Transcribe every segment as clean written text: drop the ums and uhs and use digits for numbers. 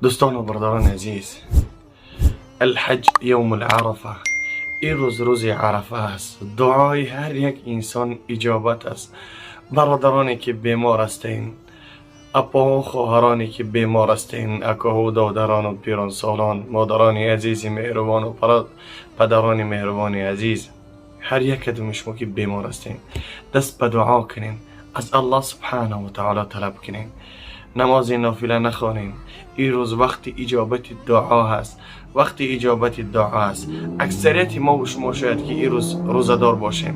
Дӯстону бародарони азиз, الحج يوم العرفة. Ин рӯз рӯзи Арафа аст. Дуои ҳар як инсон иҷобат аст. Бародароне, ки бемор ҳастен, апоҳу хоҳароне, ки бемор ҳастен, акоҳу додарону пиронсолон, модарони азизи меҳрубону падарони меҳрубони азиз, ҳар як кадоми шумо, ки бемор ҳастен, даст ба дуо кунен, аз Аллоҳ субҳанаҳу ва таоло талаб кунен, намози нофила нахонем. Ин рӯз вақти иҷобати дуо ҳаст, вақти иҷобати дуо аст. Аксарияти мо шумо шояд, ки ин рӯз рӯзадор бошем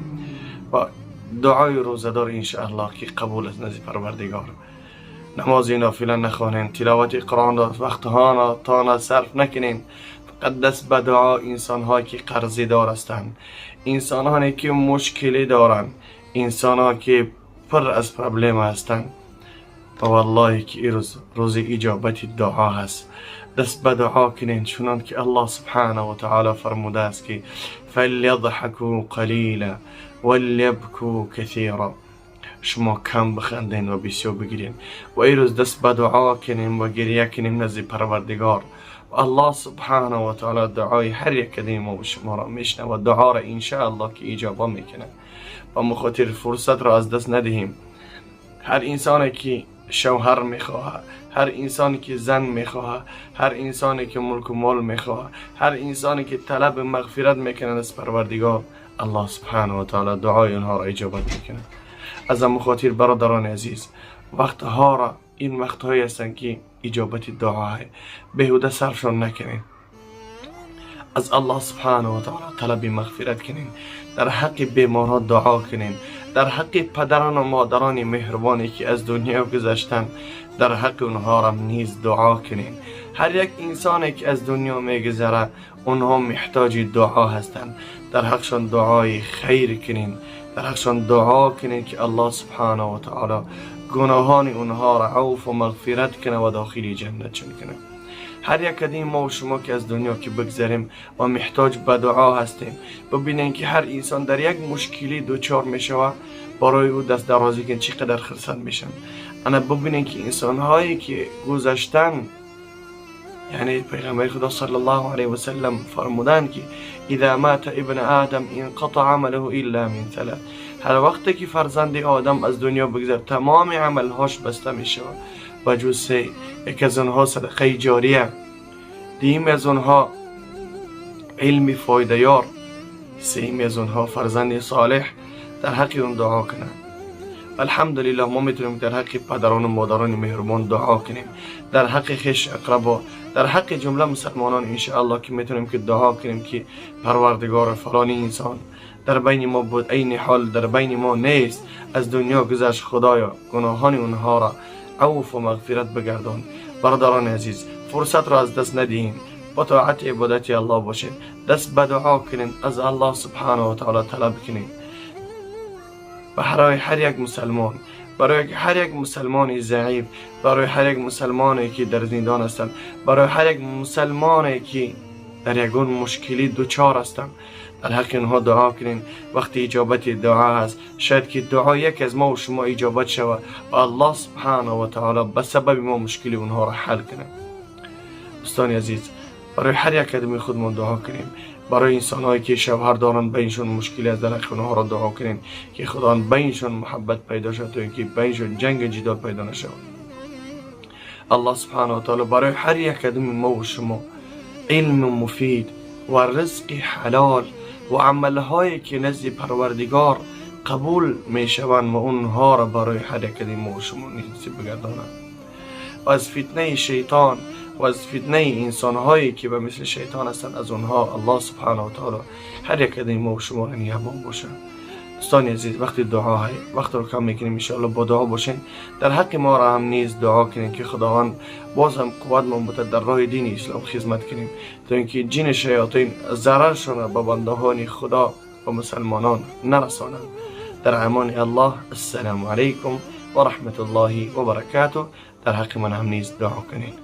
ва дуои рӯзадор, иншааллоҳ, ки қабул аст назди Парвардигор. Намози нофила нахонем, тиловати Қуръонро вақтҳонатона сарф накунем, фақат даст ба дуо. Инсонҳое, ки қарзидор ҳастанд, инсонҳое, ки мушкилӣ доранд, инсонҳое, ки пур аз проблема ҳастанд, ва валлоҳе, ки ин рӯз рӯзи иҷобати дуо ҳаст. Даст ба дуо кунем, чунон ки Аллоҳ субҳанаҳу ва таоло фармудааст, ки فليضحكوا قليلا وليبكوا كثيرا. Шумо кам биханден ва бисёр бигирен. Ва ин рӯз даст ба дуо кунем ва гиря кунем назди Парвардигор. Аллоҳ субҳанаҳу ва таоло дуои ҳар як кадоми мо шуморо мешунавад, дуоро, иншааллоҳ, ки иҷоба мекунад. Ба мухотир фурсатро аз даст надиҳем. Ҳар инсоне, ки шавҳар мехоҳад, ҳар инсоне, ки зан мехоҳад, ҳар инсоне, ки мулку мол мехоҳад, ҳар инсоне, ки талаби мағфират мекунад аз Парвардигор, Аллоҳ субҳанаҳу ва таоло дуои онҳоро иҷобат мекунад. Аз ҳамон хотир, бародарони азиз, вақтҳоро, ин вақтҳое ҳастанд, ки иҷобати дуоҳай, беҳуда сарфшон накунед. Аз Аллоҳ субҳанаҳу ва таоло талаби мағфират кунем, дар ҳаққи беморҳо дуо кунем, дар ҳаққи падарону модарони меҳрубоне, ки аз дунё гузаштанд, дар ҳаққи онҳорам низ дуо кунем. Ҳар як инсоне, ки аз дунё мегузарад, онҳо муҳтоҷи дуо ҳастанд. Дар ҳақшон дуои хайр кунем, дар ҳақшон дуо кунем, ки Аллоҳ субҳанаҳу ва таоло гуноҳони онҳоро афву мағфират кунад ва дохили ҷаннатшон кунад. Ҳар як кадоми мо шумо, ки аз дунё ки бигзарем ва муҳтоҷ ба дуо ҳастем. Бибинем, ки ҳар инсон дар як мушкилӣ дучор мешавад, барои ӯ даст дарозӣ кун, чӣ қадар хурсанд мешаванд. Ана бибинем, ки инсонҳое, ки гузаштан, яъне Пайғамбари Худо саллаллоҳу алайҳи васаллам фармуданд, ки إذا مات ابن آدم انقطع عمله إلا من ثلاث. Ҳар вақте ки фарзанди одам аз дунё бигзарад, тамоми амалҳош баста мешавад, ба ҷуз се. Яке аз онҳо садақаи ҷория, дуюми аз онҳо илми фоидаёр, сеюми аз онҳо фарзанди солеҳ дар ҳаққи он дуо кунад. Алҳамдулиллоҳ, мо метавонем дар ҳаққи падарону модарони меҳрубон дуо кунем, дар ҳаққи хеш ақрабо, дар ҳаққи ҷумла мусалмонон, иншааллоҳ, ки метавонем, ки дуо кунем, ки Парвардигор, фалони инсон дар байни мо буд, айни ҳол дар байни мо нест, аз дунё гузашт, Худоё, гуноҳони онҳоро афву мағфират бигардон. Бародарони азиз, фурсатро аз даст надиҳем, бо тоати ибодати Аллоҳ бошед, даст ба дуо кунем, аз Аллоҳ субҳанаҳу ва таоло талаб кунем. Барои ҳар як мусалмон, барои ҳар як мусалмони заиф, барои ҳар як мусалмоне, ки дар зиндон ҳастанд, барои ҳар як мусалмоне, ки дар ягон мушкилӣ дучор ҳастанд, дар ҳаққи онҳо дуо кунем. Вақти иҷобати дуо ҳаст. Шояд, ки дуо яке аз мо шумо иҷобат шавад ва Аллоҳ субҳанаҳу ва таоло ба сабаби мо мушкили онҳоро ҳал кунад. Дӯстони азиз, барои ҳар як кадоми худмон дуо кунем. Барои инсонҳое, ки шавҳар доранд, байншон мушкилӣ аст, дар ҳаққи онҳоро дуо кунем, ки Худованд байншон муҳаббат пайдо шавад, то ин ки байншон ҷангу ҷидол пайдо нашавад. Аллоҳ субҳанаҳу ва таоло барои ҳар як кадоми мо шумо илми муфид ва ризқи ҳалол ва амалҳое, ки назди Парвардигор қабул мешаванд ва онҳоро барои ҳар як кадоми мо шумо насиб бигардонад ва аз фитнаи шайтон ва аз фитнаи инсонҳое, ки ба мисли шайтон ҳастанд, аз онҳо Аллоҳ субҳанаҳу ва таоло ҳар як кадоми мо шуморо нигаҳбон бошад. Дӯстони азиз, вақти дуоҳай, вақтро кам мекунем, иншоалло. Бо дуо бошем, дар ҳаққи моро ҳам низ дуо кунем, ки Худованд боз ҳам қувватмон бутад, дар роҳи дини ислом хизмат кунем, то ин ки ҷини шаётин зараршона ба бандаҳони Худо ва мусалмонон нарасонанд. Дар амони Аллоҳ. Ассалому алайкум ва раҳматуллоҳи ва баракатуҳ. Дар ҳаққи ман ҳам низ дуо кунед.